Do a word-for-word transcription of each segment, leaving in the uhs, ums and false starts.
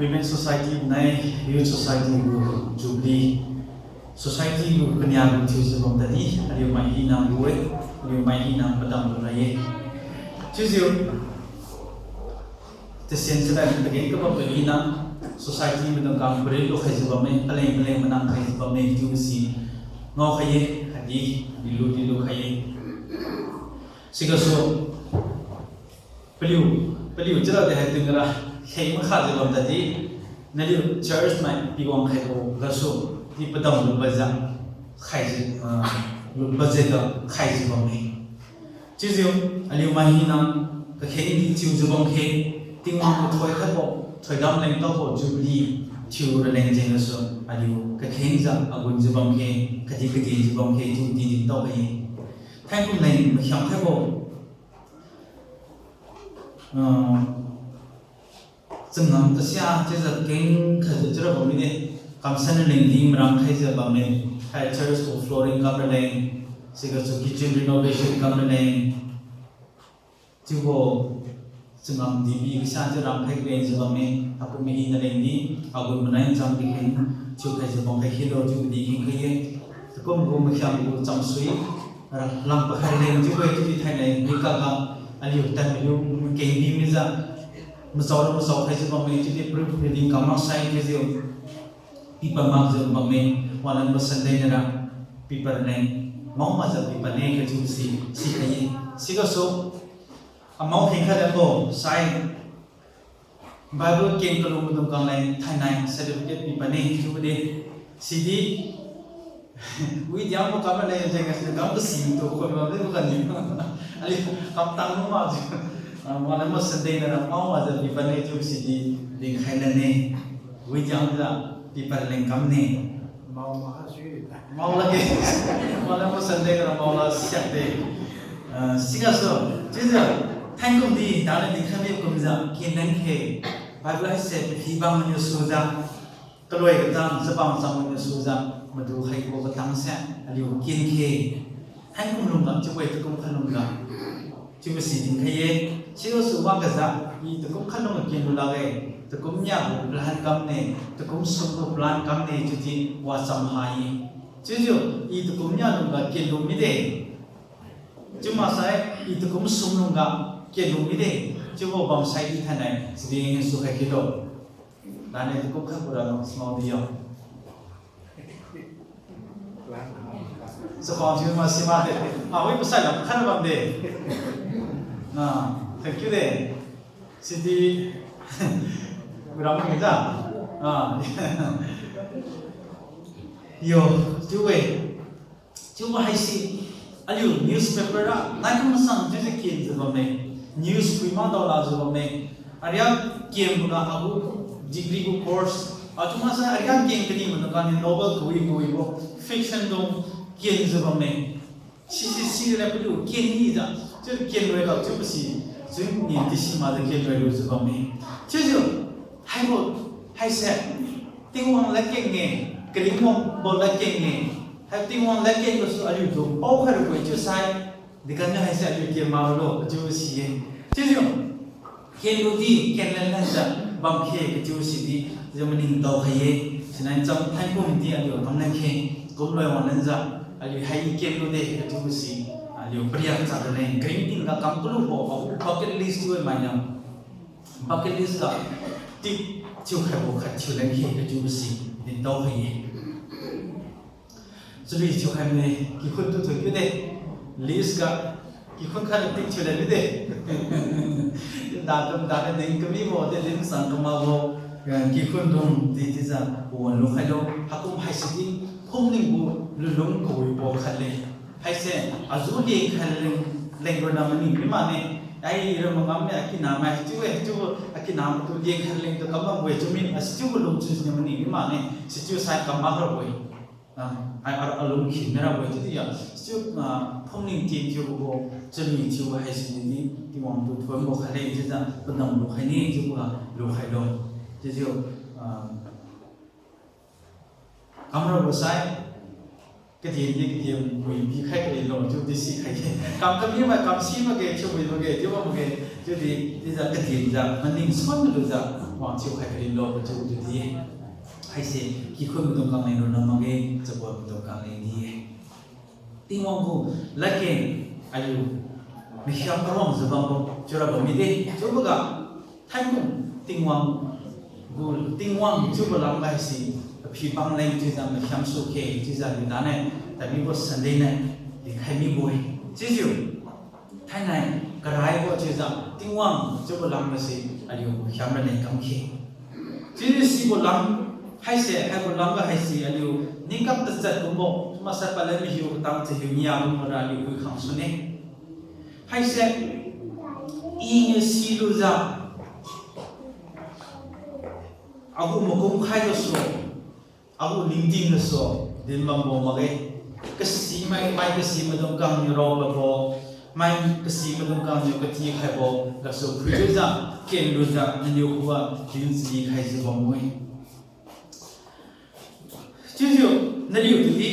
Women Society nai, Youth Society gu Jubilee, Society gu kania gu thiujiu bam tadi, aliu mai hina gu-e, aliu mai hina padam lu ra-e. Chiujiu, tasian chalad pageng kabam pagina, society maidung kang pari lu khaijiu bamme, paleng paleng manang khaijiu bamme, chiubo si ngao khai-e, khatdi, dilu dilu khai-e. Sigasu, paliu, paliu chira de hai tingga ra, kheng makhajiu bam tadi, naliu church mai piwang khaibo gasu, di padam lu bajiu, khaijiu, ah, lu bajiu ga khaijiu bamme. Chiujiu, aliu mai hina, kakheng di thiujiu bam khe, Tingwang gu thoi khatbo, thoidam leng taobo Jubilee, thiu raleng jeng gasu, aliu kakheng jiu agunjiu bam khe, khatdi kadijiu bam khe, chiudi dintao khai-e. Thaikum leng makhiam khaibo, ah, changam tasia chiujiu keng khaijiu chira bam mide, kamsan raleng di marang khaijiu bamme, hai church gu flooring kam raleng, sigasu kitchen renovation kam raleng, chiubo changam dibi kasia chiu rang khai raleng jiu bamme, akum mahi naleng di, agun manai cham di kheng, chiu khaijiu bam khai khilo chiubo di kheng khai-e. Takum gu makhiam gu chamsui, ra, lang pakhai leng chiubo-e chiudi thainai, mika ga, aliu tan aliu, keng di mijiu, machao ra machao khaijiu bamme chiudi proof reading kam maksai chiujiu, pipad makjiu bamme, walanbo Sunday nara, pipad leng, mao makjiu pipad ne kachiu si, sikhai-e. Sigasu, amao kheng khai lengbo, sai, Bible keng kalu maidung kang leng thainai certificate pipad ne chiubo de. Sidi, widiangbo kam leng jeng gasi kam kasi tu khoi bamdi bo kani. Aliu kamtang lu makjiu, ah, walanbo Sunday nara mao makjiu pipad ne chiu sidi, dinkhai lane. Widiangjiu pipad leng kamne. Mao lakge. Walanbo Sunday nara mao la siakde. Ah, sigasu, chiujiu, thaikum di, dana dinkhai mi kumjiu ken leng khe, Bible haise paphi bang maniu sujiu, kaloi katang, chabang chang maniu sujiu, madu khaibo katang se, aliu ken khe. Thaikum lungga chiubo-e, takum khat lungga chiubo si dinkhai-e. Sigasu wang gajiu, i takum khat lungga ken lu lakge, takum nia gu plan kamne, takum sum gu plan kamne chiudi wacham ha-e. Chiujiu, i takum nia lungga ken lu mide, chiu maksai, i takum sum lungga ken lu mide, chiubo bamsai di thainai, sidi nsu khai khilo. Dani takum khat kura lo, smao di yo. Chakhuang thiu ma si makde. Ah, wi pasai lam khat bamde. Ah, thank you de. Sidi, ram mide. Ah, yo, chiu-e. Chiubo haise, aliu newspaper ra, nai kum masang chiujiu kenjiu bamme. News phui ma dao lakjiu bamme. Aria kenboga agu degree gu course, achiu maksai aria ken kani maidung kani novel kawi kawibo, fiction dung kenjiu bamme. Sisi sira paliu ken nijiu, chiu ken roi ga chiubo si, chiu ni di si makjiu ken roi lujiu bamme. Chiujiu, haibo, haise, Tingwang ladkeng-e, karingbo ladkeng-e, hai Tingwang ladkeng gasu aliutu paokhai rabo-e chiusai, dekamniu haise aliu ken maklo kachiu si-e. Chiujiu, ken ludi, ken lanlanjiu bam khe kachiu sidi, chiujiu maningtao khai-e, sinai cham thaikum di aliu kam lan khe, kumloi wanglanjiu, aliu hai ken lude kachiu si, aliu pariak chak raleng, karingting ga kam kalubo, agu bucket list chiu-e mainiu. Bucket list ga tick thiukhaibo khat thiu lan khe kachiu si, dintao khai-e. Chalui thiukhai mine, kikhun tu thoi kiu de. List ga, kikhun khat tick thiu lan mide. Dakum dana din kamibo, de din sang kamakbo, eh, kikhun dung di chiujiu, wan lukhailo, haikum haisidi, phumling gu lulung kawibo khat le. Haise, aju leng khai leng, leng ronna maning mi makne. Ai, ira mangamme, akinamai, chiu-e, chiu, akinamai tu leng khai leng tu kammakbo-e chiu mi, asichiubo lungchun siniu maning mi makne, sichiusai kammak rabo-e. Ah, ai, ar, alung khin mirabo-e chiudi ya, sichiu, ah, phumling tin thiubo, chalui thiubo haisidi, Tingwang tu thuonbo khat le chiujiu, padam lukhaine chiubo ga lukhailo. Chiujiu, ah, kamrabo sai, Kadin di kadin mui pikhai kalilo chiudi sikhai-e. Kam kami mai kam si makge, chiu mui makge, chiu bam makge, chiudi dijiu kadin jiu maning suan malujiu wang thiukhai kalilo chiudi-e. Haise kikhun maidung kangleng ronna makge, chapon maidung kangleng di-e. Tingwang gu ladkeng aliu makhiam karuangjiu bambo chiura bammide. Chiuboga thaikum Tingwang gu, Tingwang chiubo lamga haise aphi bangleng chiujiu makhiam sukhe chiujiu aliu nane, tadmibo Sunday niu dinkhai mibo-e. Chiujiu thainai karaibo chiujiu Tingwang chiubo lamgase aliu makhiam raleng kamkhe. Chiudi sibo lam haise, haibo lamga haise aliu ningkam tachat kumbo, chiumaksai palan mahiu katang chahiu nia kumbo ra aliu phuikhang sune. Haise i niu silujiu agu makum khai gasu, agu ningting gasu dinbambo makge. Kasi mai, mai kasi maidung kangniu raokhaibo, mai kasi maidung kangniu katikhaibo gasu phuilujiu, kenlujiu naliu khuga dinsi khaijiu bamme. Chiujiu naliu tudi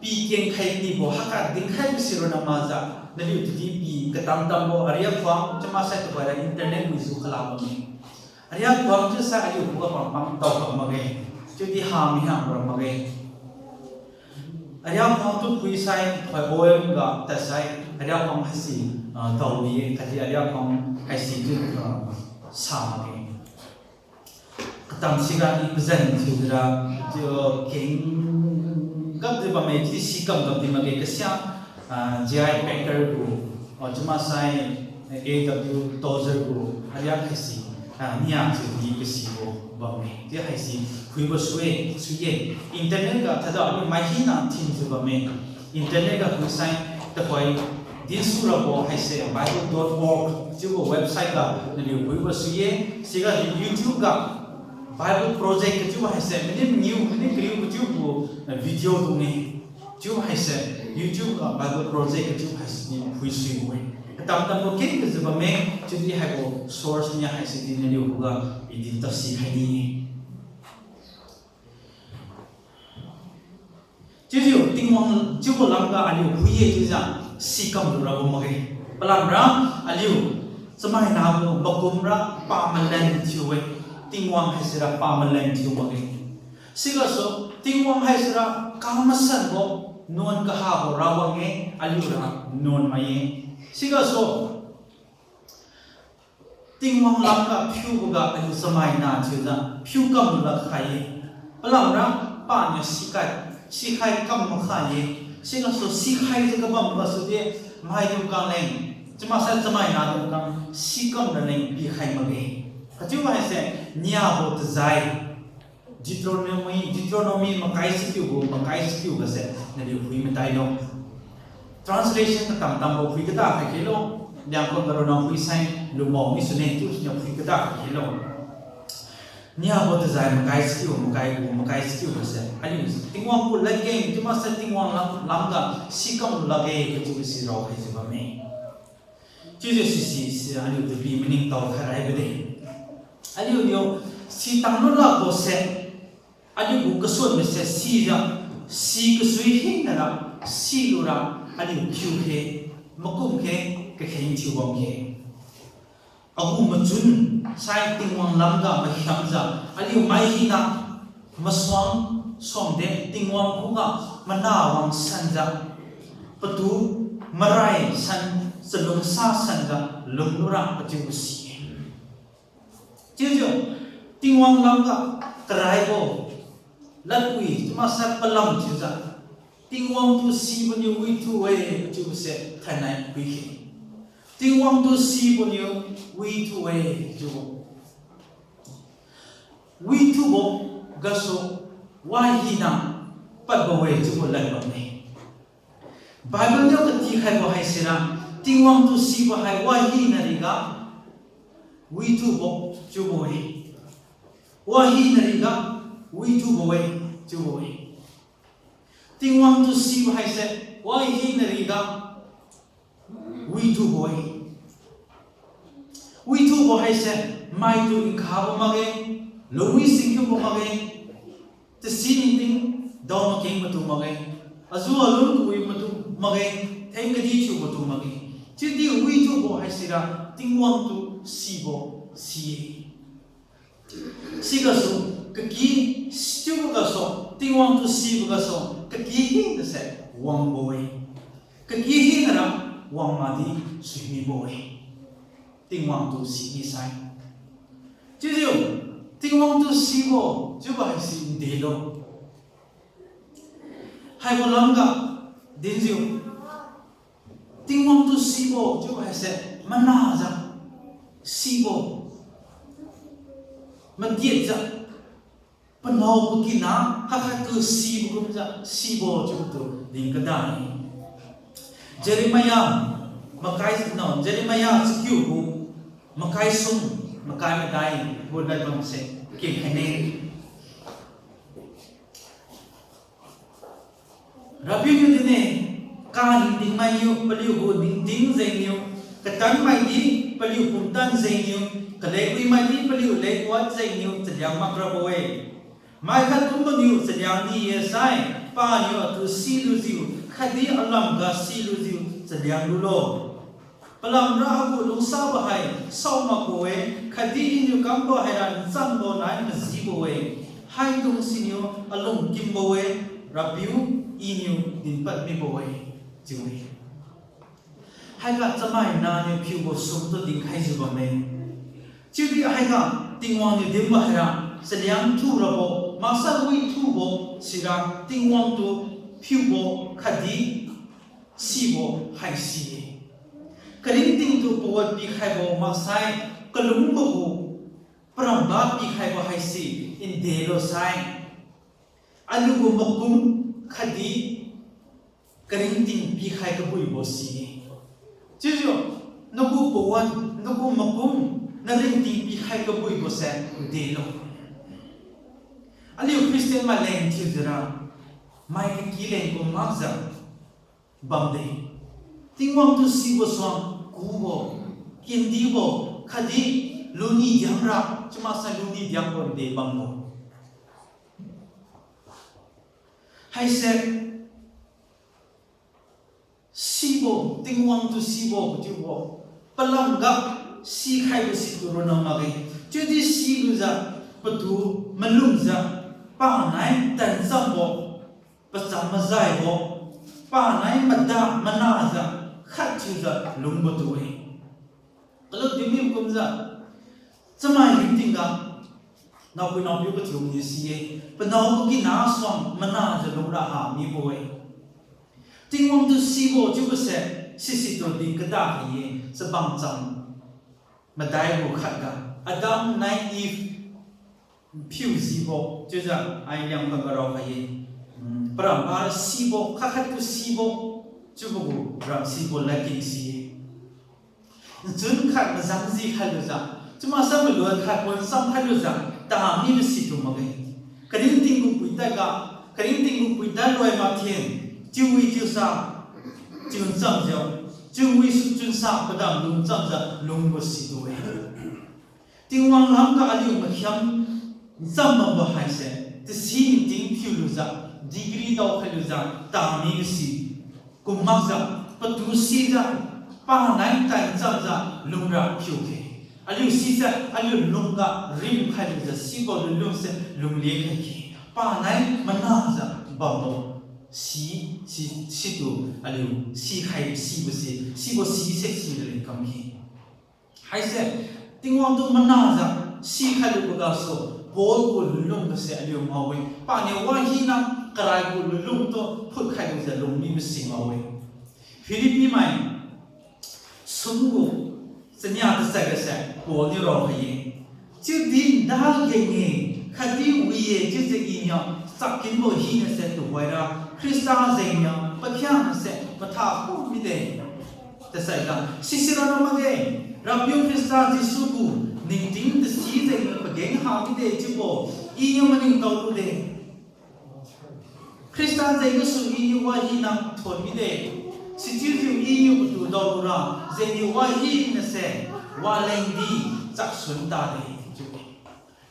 pi kengkhai nibo haiga dinkhaibo si ronna makjiu, naliu tudi pi katamtambo ariak khuang chiumaksai tuhoira internet wijiu kala bamme. Ariak khuang chiusai aliu khuga pampang daokhai makge. Chiudi hami hang ra makge. Ariak khuang tu phuisai, phai oil ga tadsai, ariak khuang haise, ah, daobi-e, khatdi ariak khuang haise chiu, ah, sa makge. Katam siga i pazan thiujiura, chiu keng gapjiu bamme, chiudi si kam gapdi makge, kasia, ah, J I Packer gu, ah, chiumaksai, A W Tozer gu ariak haise, ah, nia chiudi kasibo bamme. Chiu haise phuibo sui-e, sui-e. Internet ga thada aliu mai hina thinjiu bamme. Internet ga phuisai tuhoi dinsu rabo haise Bible dot org chiubo website ga naliu phuibo sui-e. Siga YouTube ga Bible Project kachiubo haise minute mangiu, minute kariu kachiubo, eh, video dung-e. Chiu haise YouTube ga Bible Project kachiu haise ni phuisuibo-e. Katamtambo keng kajiu bamme, chiudi haibo source nia haise di naliu khuga i din tasi khai ni-e. Chiujiu Tingwang chiubo lamga aliu phui-e chiujiu si kamlu rabo makge. Palamra aliu chamaina gu makumra pamalan thiu-e. Tingwang haisira pamalan thiu makge. Sigasu Tingwang haisira kamasanbo, nuan kahabo rawang-e, aliura nuan mai-e. Sigasu Tingwang lamga phiuboga aliu chamaina thiujiu phiu kamlu lak khai-e. Palamra paniu sikhai, sikhai kam makhai-e. Sigasu sikhaijiu kabam gasudi maidung kangleng, chiumaksai chamaina dung kang si kam raleng pikhai makge. Kachiu haise niabo tajai. Deuteronomy, Deuteronomy makai sikiu gu, makai sikiu gase naliu phui matailo. Translation katam tambo phui kada khai khelo, Liangkhon ga ronna phuisai lumao misune chiu siniu phui kada khai khelo. Niabo tajai makai sikiu, makai gu, makai sikiu gase aliu Tingwang gu ladkeng, chiumaksai Tingwang lam, lamga si kamlu lakge kachiu si raokhaijiu bamme. Chiujiu sisi si aliutu pi maningtao khai raibo de. Aliuniu si tanglu lakbose, aliugu kasuanbose sijiu, si kasui hinara, silura, aliu thiukhe, makumkhe, kakheng thiu bamkhe. Agu machun sai Tingwang lamga makhiamjiu, aliu mai hina masuang suangde Tingwang khuga mana wang sanjiu, patu marai san, chalungsa sanjiu lunglura kachiubo si-e. Chiujiu Tingwang lamga karaibo ladpui chiumaksai palam thiujiu, Tingwang tu siboniu withu-e kachiubose thainai phuikhe. Tingwang tu siboniu withu-e chiubo, withubo gasu wahina padbo-e chiubo lad bamme. Bible niu katikhaibo haisira, Tingwang tu sibo hai wahina riga withubo chiubo-e. Wahina riga withubo-e chiubo-e. Tingwang tu sibo haise wahina riga withubo-e. Withubo haise maitu nkha bo makge, lungwi singkiubo makge, tasi ningting dao makeng matu makge. Azu alung kawi matu makge, theng kadi thiubo tu makge. Chiudi withubo haisira Tingwang tu sibo si-e. Sigasu kaki, sichiubo gasu, Tingwang tu sibo gasu kaki hinase wangbo-e. Kaki hinara wang makdi suimibo-e. Tingwang tu simi sai. Chiujiu, Tingwang tu sibo chiubo haise ndelo. Haibo lamga dinjiu, Tingwang tu sibo chiubo haise manajiu sibo, madijiu, panao pakina kakhat tu sibo kumjiu sibo chiubo tu din kada-e. Jeremiah makai, no, Jeremiah chakiu gu makai sum, makai madai gu ladbamse kikhaine. RAPIU niu dinne, kaningtingmainiu paliugu ningting jengniu, katanmaidi paliu pumtan jengniu, kalekluimaidi paliu lekluat jengniu chaliang makrabo-e. Mai khat kumboniu chaliang ni-e sai, paniu atu silujiu khatdi alamga silujiu chaliang lulo. Palamra agu lungsabo hai saomakbo-e, khatdi Iniu kambo haira nchambo nai majibo-e. Haidung siniu alung kimbo-e, RAPIU Iniu dinpad mibo-e, chiu-e. Haiga chamaina niu phiubo sumtu dinkhaijiu bamme. Chiudi haiga Tingwang niu dinbo haira chaliang thurabo, maksai withubo sira Tingwang tu phiubo khatdi sibo haisi-e. Karingting tu pawan pikhaibo maksai kalungbo gu paramba pikhaibo haise ndelo sai, aliugu makum khatdi karingting pikhai kabuibo si-e. Chiujiu, nagu pawan, nagu makum, naringting pikhai kabibose ndelo. Aliu Christian maleng thiujira, mai kaki leng kum makjiu bamde. Tingwang tu sibo suang kubo, kindibo, khatdi luni diangra, chiumaksai luni diangbo nde bamlo. Haise sibo, Tingwang tu sibo, chiubo, palamga sikhaibo situ ronna makge. Chiudi silujiu, patu malumjiu, panai tanchambo, pacham majaibo, panai mada manajiu, khat thiujiu lungbo tu-e. Kalu timi kumjiu, chamai ringtingga, naopui naopiu kathiu ni si-e, panao kina suang manajiu lungra ha mibo-e. Tingwang tu sibo chiubose, sisitu din kada kha-e, chabang cham madaibo khatga, Adam nai Eve phiujibo chiujiu ai liangkang ga raokhai-e. Hmm, paramba sibo, khat khat tu sibo, chiubo gu ram sibo ladkeng si-e. Nchun khat mazangji khailujiu, chiumaksai maluan khat pon cham khailujiu, tamibo situ makge. Karingting gu puitadga, karingting gu puitad loi mathen, chiuwi chiusa, chiu nchamjiu, chiuwi su chunsa padam lung nchamjiu lungbo situ-e. Tingwang lamga aliu makhiam ncham bambo haise, tasi ningting phiulujiu, degree daokhailujiu, tamibo si kum makjiu, patu sijiu, panai tai nchamjiu lungra phiu khe. Aliu sijiu aliu lungga rimkhailujiu sibo lunlungse lungli khai khe. Panai manajiu bambo si, si, situ aliu sikhai sibo si, sibo sise si raleng kam khe. Haise, Tingwang tu manajiu sikhailubo gasu, Paul gu lunlung gase aliu ngao-e. Paniu wahina karai gu lunlung tu phutkhailujiu lungmibo si ngao-e. Philippi mai sum gu chania tachat gase Paul niu raokhai-e. Chiudi nda geng-e, khatdi wi-e chiujiu iniu chapkinbo hinase tuhoira Khrista jengniu pakhiangnase matha kum mide. Tachatga, sisi ronna makge, Rapiu Khrista Jesu gu ningting tasi jengniu pageng ha mide chiubo, iniu maningtao lude. Khrista jeng gasu iniu wahina thon mide. Sichiujiu iniu patu daolura jengniu wahinase walengdi chaksun tade chiu-e.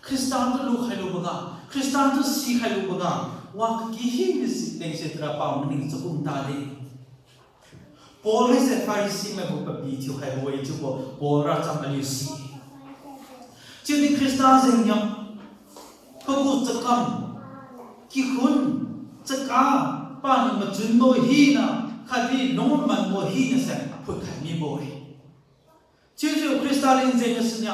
Khrista tu lukhailuboga, Khrista tu sikhailuboga, Wa kaki hina si leng se tara pa maning chakum tade. Paul haise Pharisee maigu papi thiukhaibo-e chiubo Paul racham aliu si. Chiudi Khrista jengniu pagu chakam, kikhun, chaka, paniu machunbo hina, khatdi lungmanbo hina se phutkhai mibo-e. Chiujiu Khrista leng jeng gasuniu,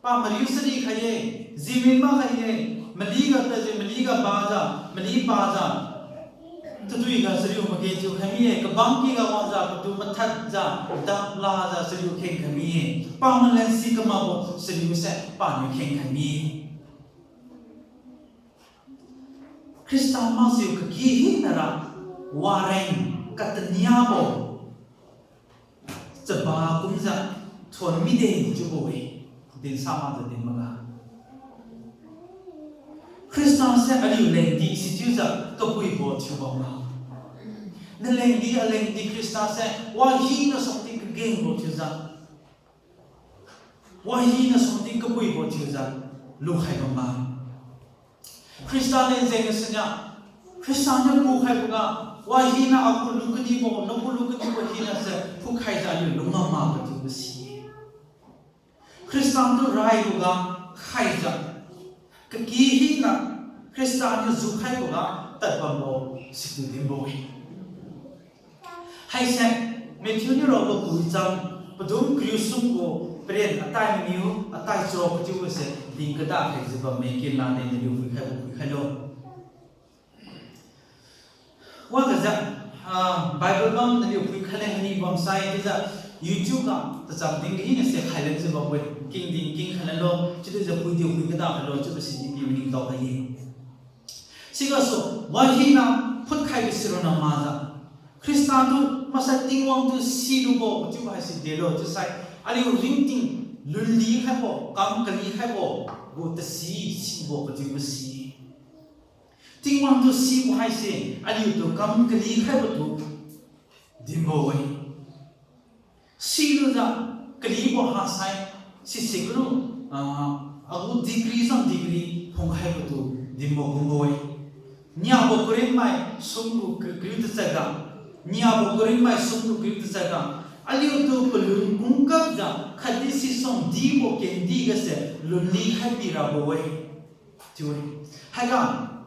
pa mariu sari khai-e, jimin makhai-e, maliga tajiu maliga bajiu, mali pajiu, tadui ga chariu mage thiukhai mi-e, kabang kiga wangjiu, patu mathadjiu, daplajiu chariu khengkhai mi-e, pa malan si kamakbo chariu se paniu khengkhai mi-e. Khrista makjiu kaki hinara wareng kataniabo chaba kumjiu thuon mide chiubo-e, dinsa makjiu din maga. Khrista se aliu lengdi sichiujiu kapuibo thiubamga. Nalengdi alengdi Khrista se wahina suangdi kagengbo thiujiu, wahina suangdi kapuibo thiujiu lukhai bamga. Khrista leng jeng gasuniu, Khrista niu kukhaiboga, wahina agu lukadibo, nagu lukadibo hina se phukhaijiu aliu lungngam makbo thiubo si. Khrista tu raiboga khaijiu, kaki hina Khrista niu jukhaiboga tadbambo situ dinbo-e. Haise, Matthew niu raobo pui chang, padum kariu sumgu, paren atai maniu, atai charuk kachiubo se din kada khaijiu bamme, kenla de naliu phuikhaibo phuikhailo. Wagajiu, ah, Bible bam naliu phuikhai leng ni bamsai chiujiu, YouTube ga tacham din kahina se khai lengjiu bambo-e, kingdin kingkhai lenglo, chiudijiu phuidiu phui kada khailo chiubo si di pi maningtao khai-e. Sigasu, wahina phutkhaibo sironna makjiu, Khrista tu maksai Tingwang tu silubo chiubo haise delo chiusai, aliu ringting lunli khaibo, kam kali khaibo gu tasi sibo kachiubo si. Tingwang tu sibo haise aliutu kam kali khaibo tu dinbo-e. Silujiu kalibo hasai, sisi kalu, ah, agu degree jang degree phungkhaibo tu dinbo kumbo-e. Niabo Corinth mai sumgu kariu tachad ga, niabo Corinth mai sumgu kariu tachad ga, aliutu palun kungkapjiu khatdi sisuang dibo kendi gase lunli khai pirabo-e. Chiu-e. Haiga,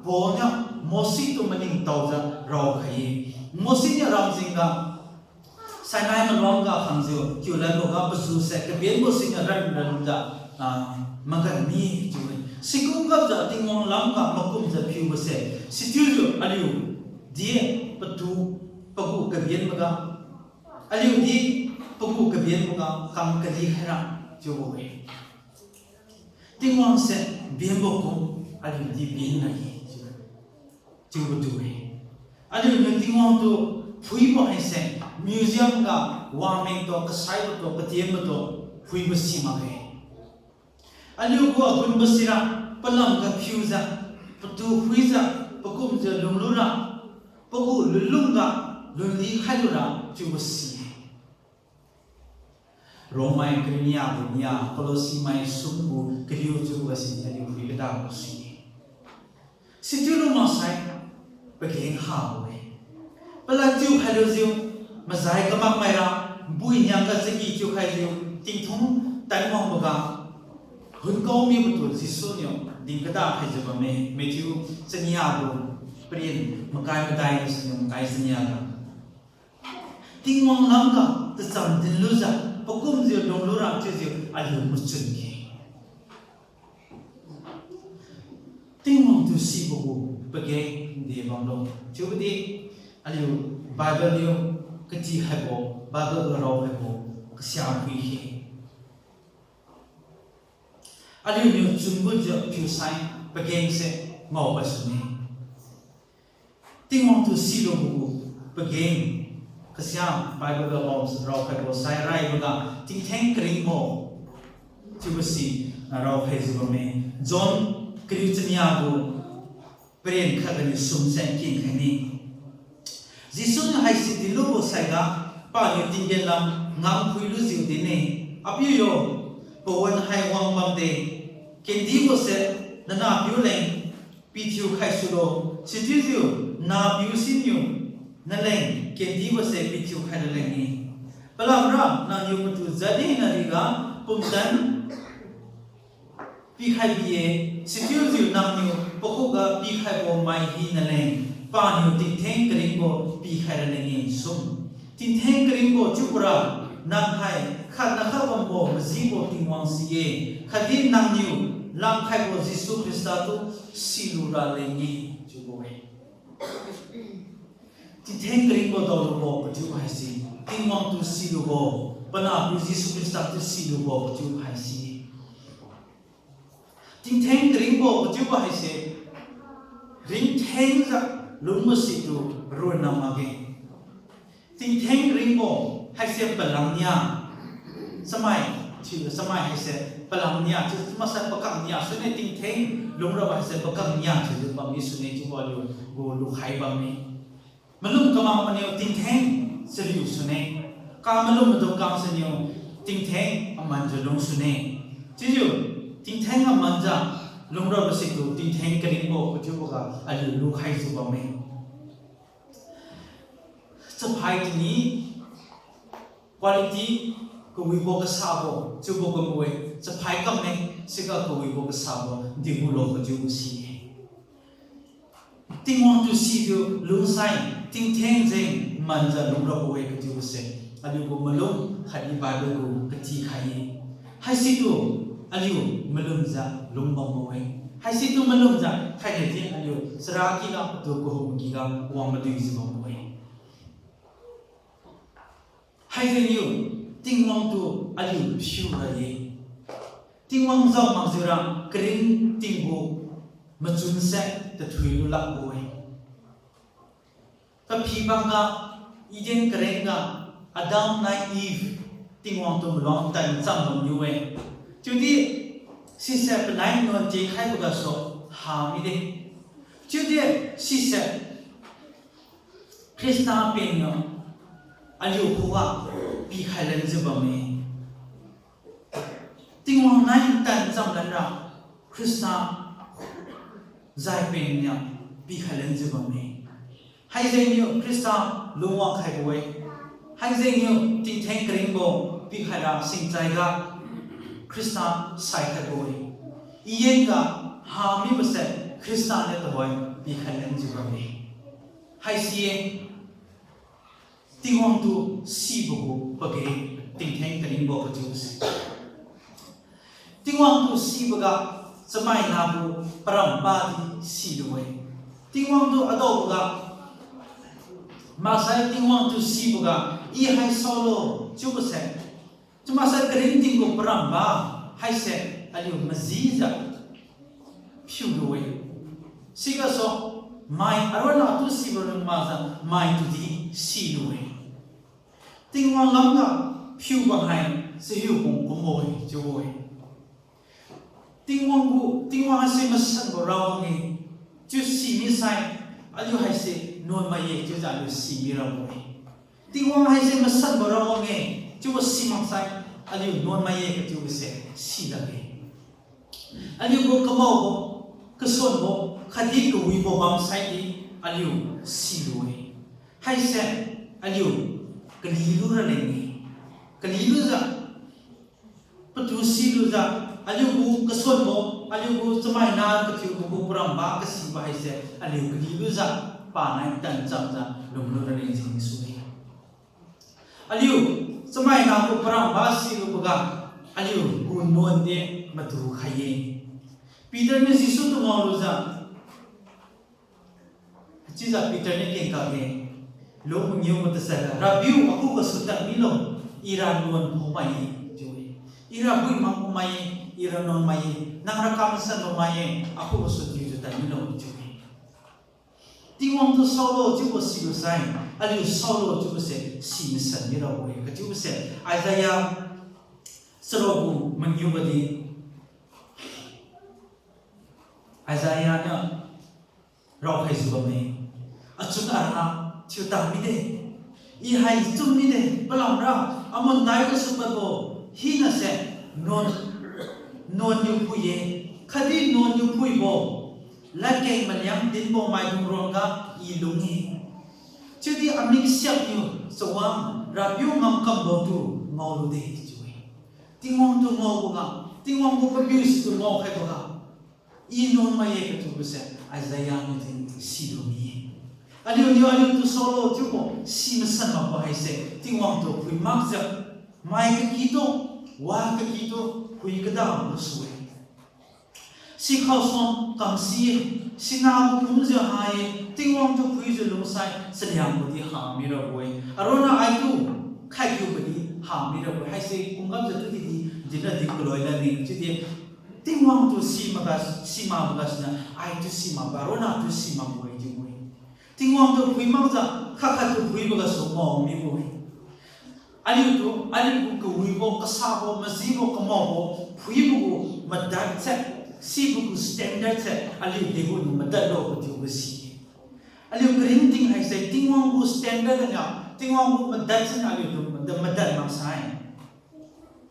Paul niu Mose tu maningtaojiu raokhai-e. Mose niu ramjingga Sinai maluang ga khangjiu kiulanboga pazuse kabenbo siniu ranranjiu, ah, magan mi chiu-e. Sikum gapjiu Tingwang lamga makumjiu phiubose, sichiujiu aliudi patu pagu kabenboga, aliudi pagu kabenboga kam kali khaira chiubo-e. Tingwang se benbo kum aliudi benra-e chiu, chiubo tu-e. Aliuniu Tingwang tu phuibo haise museum ga wangmengtu, kasaibotu, katienbotu phuibo si makge. Aliugu agunbo sira palamga phiujiu, patu phuijiu, pakumjiu lunglura, pagu lunlungga lunli khailura chiubo si-e. Rommai kariu nia gu nia, Kolosi mai sum gu kariu chiubo gasi aliu phui kadabo si-e. Sichiulu maksai pageng habo-e. Palad chiu khailujiu, mazai kamakmaira, npui niang ga chagi chiu khaijiu, tingthung tanwangboga, hunkao mibotu Jesu niu din kada khaijiu bamme, Matthew chania gu paren makai madai gasuniu makai chania ga. Tingwang lamga tacham dinlujiu, pakumjiu lunglura chiujiu aliu machun-e. Tingwang tu sibo gu pageng de bamlo chiubodi, aliu Bible niu kati khaibo, Bible ga rao khaibo kasia phui khe. Aliuniu chungujiu phiusai pagengse ngaokhai sune. Tingwang tu silubo gu pageng kasia Bible ga rao, rao khaibo sai raiboga tingtheng karingbo chiubo si, ah, rao khaijiu bamme. John kariu chania gu paren khat ganiu sumse nkeng khaine. Jesu niu haise dinlubo saiga, paniu tinggen lam ngam phuilujiu dinne, Apiu yo, pawan hai wang bamde, kendibose nanahpiu leng pithiu khaisulo, Sichiujiu nahpiu siniu naleng kendibose pithiu khai raleng-e. Palamra nangniu patu jat hina riga pumtan pikhai bi-e, sichiujiu nangniu pakhuga pikhaibo mai hina leng, paniu tingtheng karingbo pikhai raleng-e sum. Tingtheng karingbo chiubora, nang hai khatna kha bambo majibo Tingwang si-e, khatdi nangniu langkhaibo Jesu Khrista tu silu raleng-e chiubo-e. Tingtheng karingbo daolubo kachiubo haise, Tingwang tu silubo, panahpiu Jesu Khrista tu silubo kachiubo haise. Tingtheng karingbo kachiubo haise, ringthengjiu lungbo situ ronna makge. Tingtheng karingbo haise palam nia. Chamai, chiu chamai haise palam nia, chiu maksai pakam nia sune, tingtheng lungrabo haise pakam nia chiujiu bammi sune chiubo aliu gu lukhai bamme. Malum kamak maniu tingtheng chariu sune. Ka malum maidung kang siniu tingtheng amanjiu lung sune. Chiujiu tingtheng amanjiu lungrabo situ tingtheng karingbo kachiuboga aliu lukhaijiu bamme. Chaphai tini quality kawibo kasabo chiubo kamu-e, chaphai kamme, siga kawibo kasabo dingulo kachiubo si-e. Tingwang tu sijiu lungsai, tingtheng jeng manjiu lungrabo-e kachiubose, aliu gu malum khatdi Bible gu katikhai-e. Haisitu aliu malumjiu lungbambo-e. Haisitu malumjiu thainai di aliu charakyga patu kahumkyga wang maduijiu bambo-e. Haijengniu Tingwang tu aliu phiura-e. Tingwang jao makjiura karingtingbo machunse tathui lulakbo-e. Kaphi bangga Eden karengga Adam nai Eve Tingwang tu maluang tan cham bamniu-e. Chiudi sise panai nuan tikhaibo gasu hamide. Chiudi sise Khrista penniu aliu khuga pikhai lanjiu bamme. Tingwang nai tan cham lanra Khrista jai penniu pikhai lanjiu bamme. Haijengniu Khrista lungwang khaibo-e. Haijengniu tingtheng karingbo pikhaira singchaiga Khrista saikhaibo-e. Iyenga hamibose Khrista niu tuhoi pikhai lanjiu bamme. Haisi-e, Tingwang tu sibo gu page tingtheng karingbo kachiubose. Tingwang tu siboga chamaina gu paramba di silu-e. Tingwang tu adaoboga, maksai Tingwang tu siboga, I hai saolo chiubose, chiumaksai karingting gu paramba haise aliu majijiu phiulu-e. Sigasu mai aronna atu sibo rang makjiu mai tudi silu-e. Tingwang lamga phiubo hai chahiu pung kumbo-e chiubo-e. Tingwang gu, Tingwang haise masanbo rawang-e chiu simisai, aliu haise nuanmai-e chiujiu aliu simirabo-e. Tingwang haise masanbo rawang-e chiubo simaksai, aliu nuanmai-e kachiubose silakge. Aliu gu kamaobo, kasuanbo, khatdi kawibo bamsaidi aliu silu-e. Haise aliu kalilu raleng-e. Kalilujiu, patu silujiu, aliu gu kasuanbo, aliu gu chamaina kathiubo gu paramba kasibo haise aliu kalilujiu, panai tanchamjiu lunglu raleng jeng su-e. Aliu chamaina gu paramba siluboga, aliu gu nuan di madu khai-e. Peter niu Jesu tu ngaolujiu, chiujiu Peter niu kengkakge, lung mangiu matasaiga, Rabbi, akhugasu tad milo, ira nuan phaomai-e, chiu-e. Ira buimak phaomai-e, ira nuanmai-e, nangra kamasanbo mai-e, akhugasu tiujiu tad milo, chiu-e. Tingwang tu saolo chiubo silusai, aliu saolo chiubose si masan mirabo-e kachiubose, Isaiah charuk gu mangiubo di, Isaiah niu raokhaijiu bamme. Achun ara thiutang mide, I hai chun mide, palamra amun dai gasu padbo hinase nuan, nuan niu phui-e, khatdi nuan niu phuibo Ladkeng maliang dinbo maidung ruangga I lung-e. Chiudi amik siakniu chawang Rapiu ngamkambo tu ngaolude chiu-e. Tingwang tu ngaoboga, Tingwang gu papiu situ ngaokhaiboga, I nuan mai-e kachiubose Isaiah niu din silu mi-e. Aliuniu aliutu saolo chiubo si masan makbo haise Tingwang tu phui makjiu, mai kakitu, wa kakitu, phui kada lusu-e. Sikhao suang kamsi-e, sinabo kumjiu ha-e, Tingwang tu phuijiu lungsai chaliangbo di ha mirabo-e. Aronna aitu khaikiubo di ha mirabo-e. Haise kumgapjiu tudi di dinra di kaloi lani chiudi Tingwang tu simakga, simakboga siniu, aitu simakbo, aronna tu simakbo-e chiubo-e. Tingwang tu phui makjiu, khat-khattu phuiboga su mao mibo-e. Aliutu, aliugu kawibo, kasabo, majibo, kamaobo, phuibo gu madad se, sibo gu standard se, aliu degu niu madadlo kachiubo si. Aliu karingting haise Tingwang gu standard ganiu, Tingwang gu madad siniu aliutu madad, madad maksai,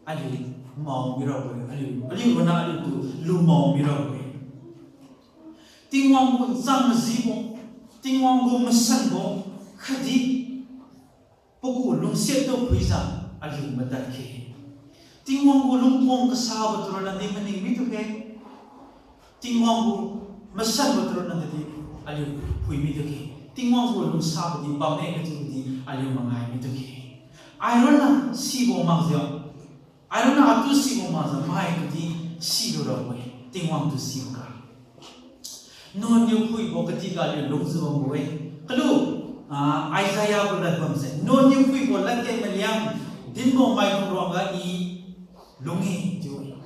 aliu mao mirabo-e, aliu, aliu ronna aliutu lu mao mirabo-e. Tingwang gu nchang majibo, Tingwang gu masanbo, khatdi pagu lungsiat tu phuijiu aliu madad khe. Tingwang gu lungpom kasabo tu ronna di maning mitu khe. Tingwang gu masanbo tu ronna di aliu phui mitu khe. Tingwang gu lungsabo di bamme kachiubo di aliu mangai mitu khe. Aironna sibo makjiu, aironna atu sibo makjiu mai tudi silu rabo-e, Tingwang tu siboga. Nuanniu phuibo kadihga aliu lungjiu bambo-e. Kalu, ah, Isaiah gu lad bamse, nuanniu phuibo ladkeng maliang dinbo maidung ruangga I lung-e chiu-e.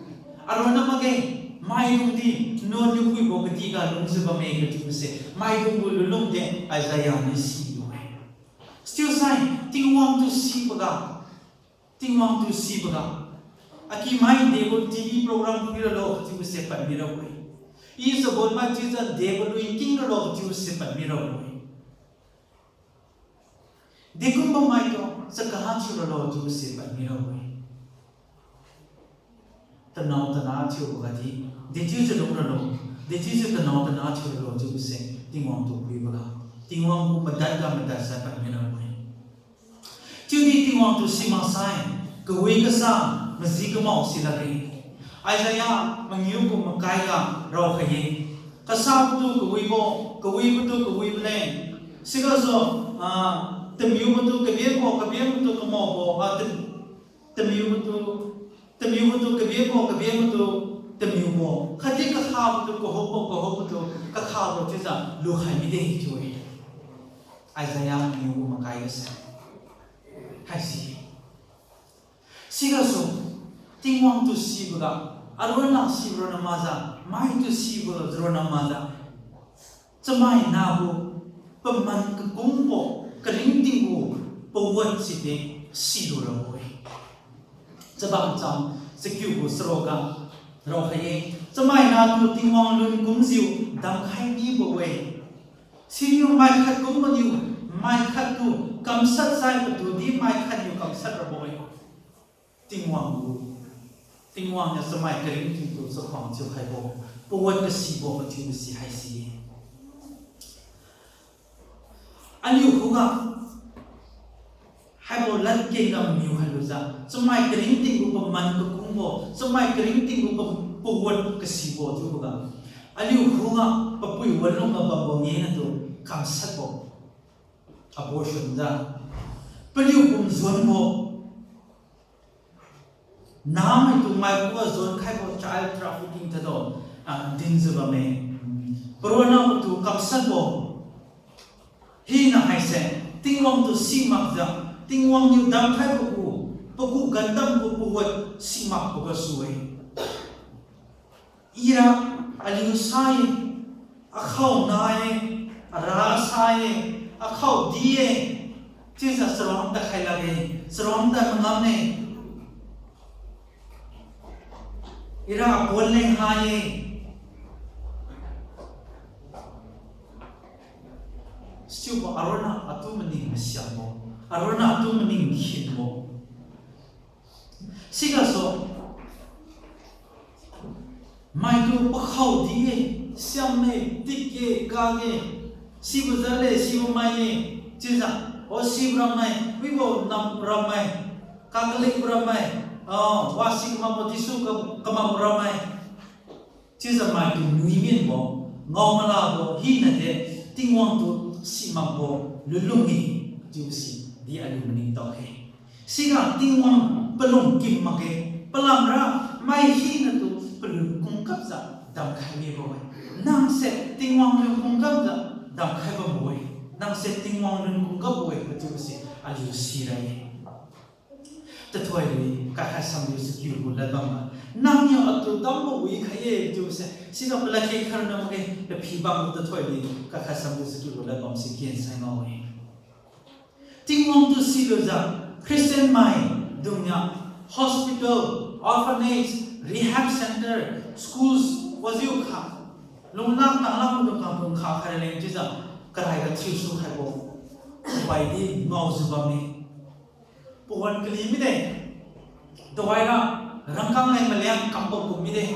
Aronna makge, maidung di nuanniu phuibo kadihga lungjiu bamme kachiubose maidung gu lunlung de Isaiah niu silu-e. Still sai, Tingwang tu siboga, Tingwang tu siboga, akimai degu TV program phuiralo kachiubose pad mirabo-e. I chabonmai chiujiu degu lui king ralo kachiubose pad mirabo-e. Dekum bammaitu chakaha thiu ralo chiubose pad mirabo-e. Tanao tana thiuboga di, dechiujiu lung ralo, dechiujiu tanao tana thiu ralo chiubose Tingwang tu phuiboga, Tingwang gu madad ga madad sai pad mirabo-e. Chiudi Tingwang tu simaksai, kawi kasa, maji kamao silakge. Isaiah mangiu gu makai ga raokhai-e. Kasabo tu kawibo, kawibo tu kawibo leng. Sigasu, ah, tamiubo tu kabenbo, kabenbo tu kamaobo, ah, tam-, tamiubo tu, tamiubo tu kabenbo, kabenbo tu tamiubo. Khatdi kakhabo tu kahubo, kahubo tu kakhabo chiujiu lukhai mide chiu-e. Isaiah mangiu gu makai gase. Haisi. Sigasu, Tingwang tu siboga, aronna sibo ronna makjiu, mai tu sibo ronna makjiu, chamaina gu paman kakungbo, karingting gu pawat sidi silu rabo-e. Chabam cham, chakiu gu charoga raokhai-e, chamaina tu Tingwang lun kumjiu damkhai mibo-e. Siniu maikhat kumbo niu, maikhat tu kamshat sai patu di maikhat niu kamshat rabo-e. Tingwang gu, Tingwang niu chamai karingting tu chakhuang thiukhaibo, pawat kasibo, patu si haisi. Aliu khuga, haibo ladkeng ga maniu khailujiu, chamai karingting gu paman kakungbo, chamai karingting gu pa-, pawat kasibo chiuboga, aliu khuga papui wanlungga bambo ngena tu kamshatbo, abortion jiu, paliu pum juanbo, namaitu mai khuga juan khaibo child trafficking tado, ah, dinjiu bamme. Paronna maitu kamshatbo. Hina haise, Tingwang tu simakjiu, Tingwang niu damkhaibo gu, pagu gandam gu pawat simakbo gasu-e. Ira aliu sa-e, akhao na-e, ara sa-e, akhao di-e, chiujiu charuang tad khai lakge, charuang tad mangamme. Ira apon leng ha-e. Sichiubo aronna atu maning masiangbo, aronna atu maning khinbo. Sigasu, Maitu pakhao di-e, siam-e, tik-e, kak-e, sibo jat le, sibo mai-e, chiujiu, o sibo rammai, wibo nam rammai, kakalik rammai, ah, wasi kamakbo Jesu ka-, kamakbo rammai. Chiujiu maitu nuiminbo, ngao malabo hina de, Tingwang tu simakbo lunlung-e, chiubo si di aliu maningtao khe. Siga Tingwang palung kim makge, palamra mai hinatu palun kumkapjiu damkhai mibo-e. Nangse Tingwang lun kumkapjiu damkhai bambo-e. Nangse Tingwang lun kumkapbo-e kachiubo si aliu sira-e. Tathoili kaikhai samliu sakiu gu ladbam ga, nangniu atu dambo wikhai-e chiubo se, siga palakhe kharna makge, taphibam gu tathoili kaikhai samliu sakiu gu ladbam si kensai ngao-e. Tingwang tu silujiu, Christian maidungniu hospital, orphanage, rehab centre, schools, wajiukha, lunglang tanglang dung kangtung kha khai raleng chiujiu, karaiga thiusu khaibo, paidi ngaojiu bamme. Pawan kali mide. Tuhoira rangkang leng maliang kambo kum mide.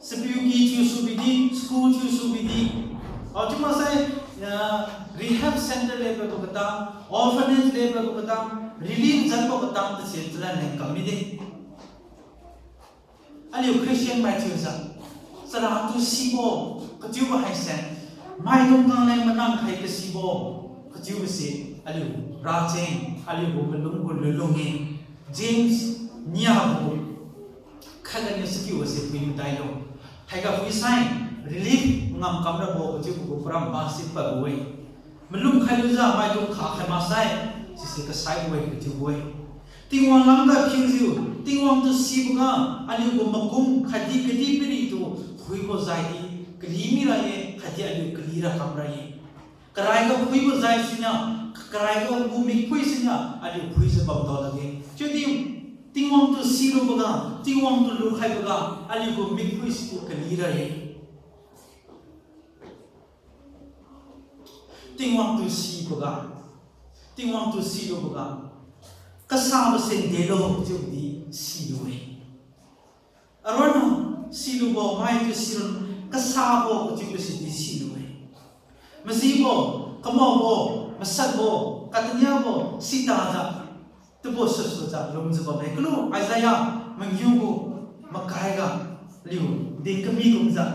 Sapiu ki thiusu bidi, school thiusu bidi. Achiu maksai, ah, rehab centre le pabo katang, orphanage le pabo katang, relief jatbo katang tase chalan leng kam mide. Aliu Christian mai thiujiu, chara tu sibo kachiubo haise, maidung kang leng manang khai kasibo kachiubo se, aliu racheng, aliu gu malung gu lunlung-e. James nia gu khatganiu sakiu se phui matailo. Haiga phuisai, relief ngamkam rabo kachiubo gu paramba si padbo-e. Malum khailujiu maidung kha khai maksai, sise kasaibo-e kachiubo-e. Tingwang lamga phiujiu, Tingwang tu siboga, aliu gu makum khatdi kadihpiri tu phuibo jaidi, kali mira-e, khatdi aliu kalira kamra-e. Karaiga phuibo jai siniu, karaiga gu mikphui siniu, aliu phuijiu bamdao lakge. Chiudi, Tingwang tu siluboga, Tingwang tu lukhaiboga, aliu gu mikphui situ kalira-e. Tingwang tu siboga, Tingwang tu siluboga, kasabo se delo chiudi silu-e. Aronna silubo mai tu sirun kasabo kachiubo sidi silu-e. Majibo, kamaobo, masanbo, kataniabo, sitajiu, tubo susujiu lungjiu bamme. Kalu Isaiah mangiu gu makaiga liu din kami kumjiu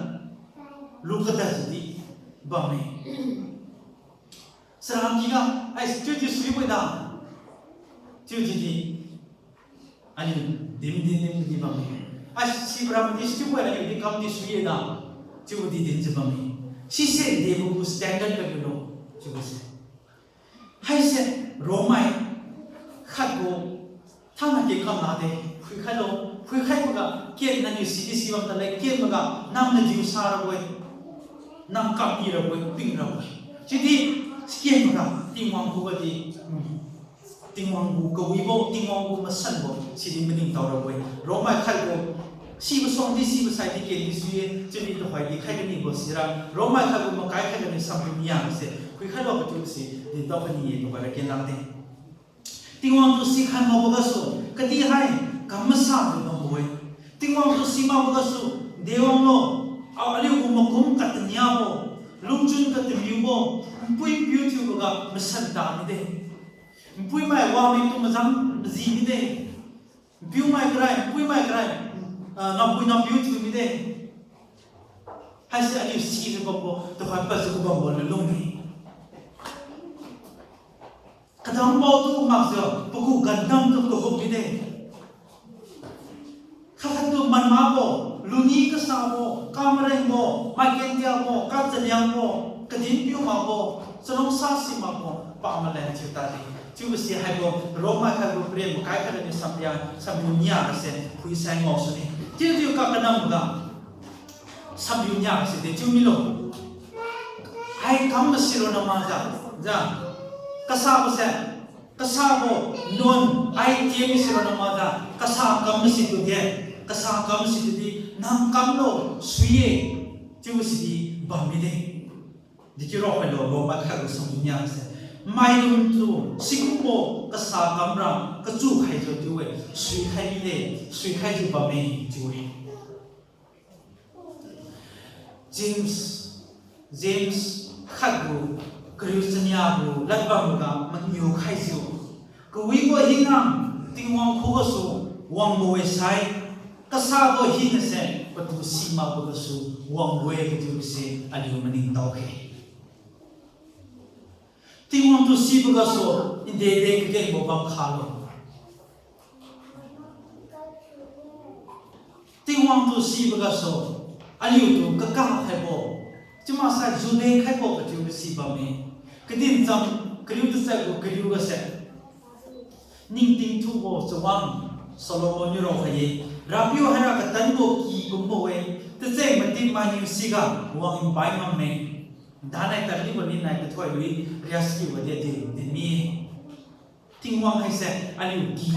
lu kadjiudi bamme. Charakyga, ai, chiudi suibo-e da. Chiudi di, aliu din din din di bamme. Ai, sibo ramdi sibo-e, aliu di kamdi sui-e da. Chiudi dinjiu bamme. Sise debo gu standard kaliulo chiubo se. Haise Romai khatgu thangna ke kam lade, phuikhailo, phuikhaiboga ken nangniu sidi sibam tale, kenboga nang nadiu sarabo-e, nang kamdi rabo-e, ping rabo-e. Chiudi sikenboga Tingwang khuga di, mm, Tingwang gu kawibo, Tingwang gu masanbo sidi maningtao rabo-e. Romai khatgu sibo suangdi sibo saidi kendi sui-e, chiudi tuhoidi khai kanibo sira Romai khatgu makai khatganiu samriu nia se phuikhailo kachiubo si dintao kani-e, tuhoira ken lakde. Tingwang tu sikhai makbo gasu kadihai kam masajiu bambo-e. Tingwang tu simakbo gasu dewanglo, a, aliu gu makum kataniabo, lungchun katamiubo, npui npiu thiuboga masan ta mide. Npuimai wameng tu majang maji mide. Npiumai karai, npuimai karai, ah, nampui nampiu thiu mide. Haise aliu sijiu bambo, tuhoi pajiu bambo lunlung-e. Kadam paotu makjiu pagu gandam tu kahum mide. Khat khattu manmabo, luni kasabo, kamarengbo, maikendiabo, kachaliangbo, kadin piu makbo, chalungsa si makbo pamalan thiu tadi. Chiubo si haibo Romai khatgu paren makai khatganiu samria, samriu nia gase phuisai ngao sune. Chiujiu kakanamga samriu nia gase de chiu milo. Hai kam masi ronna makjiu, ja. Kasabo se, kasabo, nuan, ai tiemi si ronna makjiu, kasa kam masitu de, kasa kam masitu di, nang kamlo sui-e, chiubo sidi bam mide. Dechiu raokhailo, Romai khatgu samriu nia gase. Maidungtu sikumbo kasa kamra kachu khaijiu chiu-e, suikhai mide, suikhaijiu bamme chiu-e. James, James khatgu kariu chania gu ladbam ga mangiu khaijiu, kawibo hina Tingwang khugasu wangbo-e sai, kasabo hinase patu simakbo gasu wangbo-e kachiubose aliu maningtao khe. Tingwang tu sibo gasu, ndede kagengbo bam khalo. Tingwang tu sibo gasu, aliutu kaka khaibo, chiumaksai juden khaibo kachiubo si bamme. Kadincham kariu tachat gu kariu gase, ningting thubo chawang Solomon niu raokhai-e. RAPIU haira katanbo ky kumbo-e, tacheng matip mainiu siga wang pai ngamme. Danai tadlibo ninai kathoi lui rias kiu gadi di dinmi-e. Tingwang haise aliu ky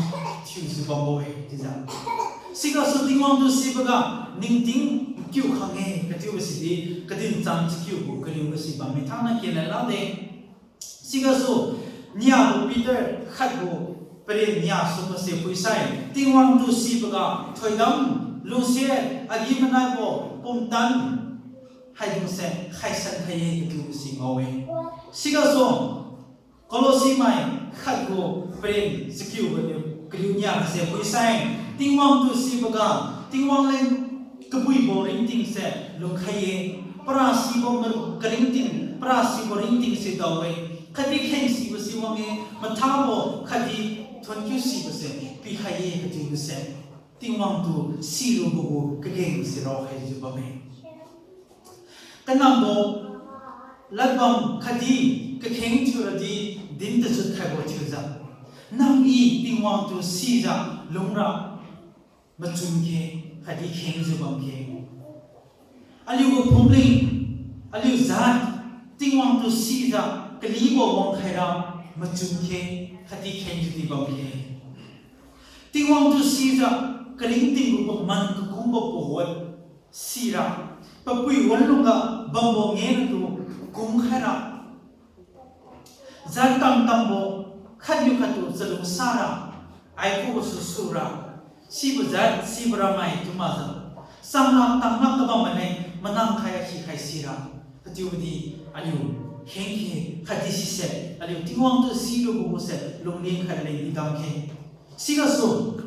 thiujiu bambo-e chiujiu. Sigasu Tingwang tu siboga ningting kiu khang-e kachiubo sidi, kadincham chakiu gu kariu gasi bamme, thangna kena lade. Sigasu niabo Peter khatgu paren nia sumase phuisai, Tingwang tu siboga thoidam, lungsiat, agi-manaibo, pumtan haidungse khaisan khai-e kachiubo si ngao-e. Sigasu Kolosi mai khatgu paren chakiu ganiu kariu nia gase phuisai, Tingwang tu siboga, Tingwang leng kabuibo ringtingse lungkhai-e, parasibo ma- karingting, parasibo ringtingse dao-e, khatdi khengsibo si wang-e, mathabo khatdi thonkiu sibose pikhai-e kachiubose, Tingwang tu silubo gu kagengse raokhaijiu bamme. Kanambo ladbam khatdi kakheng thiuradi din tachut khaibo chiujiu, nang-i Tingwang tu sijiu lungra machun khe khatdi khengjiu bam khe. Aliugu phumling, aliu jat, Tingwang tu sijiu kalibo wangkhaira machun khe khatdi khengjiu di bam khe. Tingwang tu sijiu karingting gu paman kakumbo pahot sira, papui wanlungga bambo ngenatu kumkhaira, jat tam tambo khatniu khattu chalungsara, aikhugasu sura, sibo jat sibo ramai chiu makjiu, changla tangla kabam mane manang khai akhi khai sira, kachiubodi aliu kheng khe khatdi sise aliu Tingwang tu silubo guse lungling khai leng di dam khe. Sigasu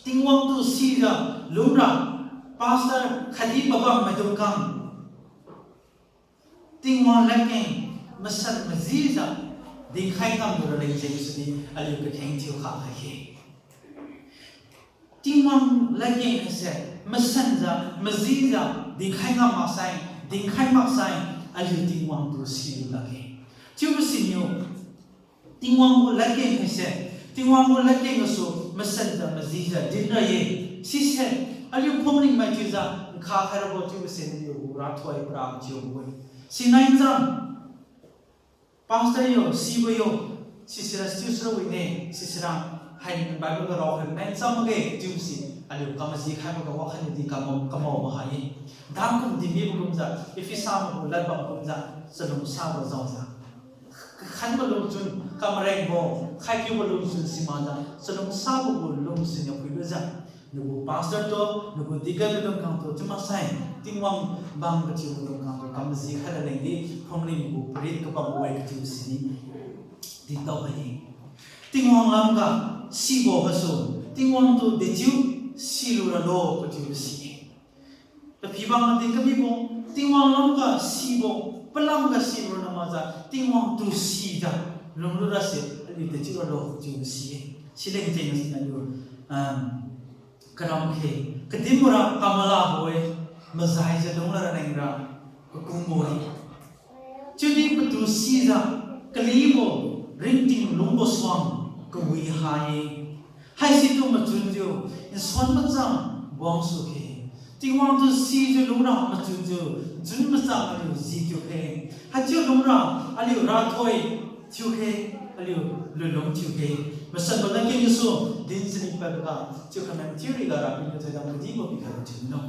Tingwang tu sijiu lungra pastor khatdi pabam maidung khang Tingwang ladkeng masan majijiu dinkhai ngamlu raleng jeng sidi aliu kakheng thiu kha khai khe. Tingwang ladkeng haise masanjiu majijiu dinkhai ngam maksai, dinkhai maksai, aliu Tingwang tu silu lakge. Chiubo siniu Tingwang gu ladkeng haise, Tingwang gu ladkeng gasu masanjiu majijiu dinra ye. Sise aliu phumling mai chiujiu nkha khai rabo chiubo se naliu gu rathoi para chiubo-e. Sinai cham pastor yo, sibo yo, sisira sichiu sira wine, sisira hai Bible ga raokhai nai cham makge chiubo si aliu kamaji khaiboga wakhatniudi kamao, kamao mahai-e. Dangkum dinmibo kumjiu, Ephesa mai gu ladbam kumjiu, chalungsabo jaojiu, kakhanbo lungchun, kamarengbo, khaikiubo lungchun simakjiu, chalungsabo gu lungchun niu phuilujiu, nagu pastor tu, nagu deacon maidung khang tu chiu maksai, Tingwang bang kachiubo maidung khang tu kamaji khai raleng di, phumling gu parit kabambo-e kachiu sini dintao khai-e. Tingwang lamga sibo gasu, Tingwang tu dechiu silu ralo kachiubo si-e. Paphi bang madin kamibo, Tingwang lamga sibo, palamga sibo rana makjiu, Tingwang tu sijiu lunglurase aliu dechiu ralo chiubo si-e. Sileng jeng siniu aliu, ah, karam khe, kadinbora kamalabo-e, majaijiu lungla raleng ra kakumbo-e. Chiudi patu sijiu kalibo ringting lungbo suang kawi ha-e. Haisitu machunjiu nsuan machang buang sukhe. Tingwang tu sijiu lungra machunjiu nchun machang aliu ji thiukhe. Haichiu lungra aliu rathoi thiukhe, aliu lunlung thiukhe. Masanbo ladkeng gasu din chari padboga chiu khanan thiuriga Rapiu niu thoidam kadibo pikhaibo thiu milo.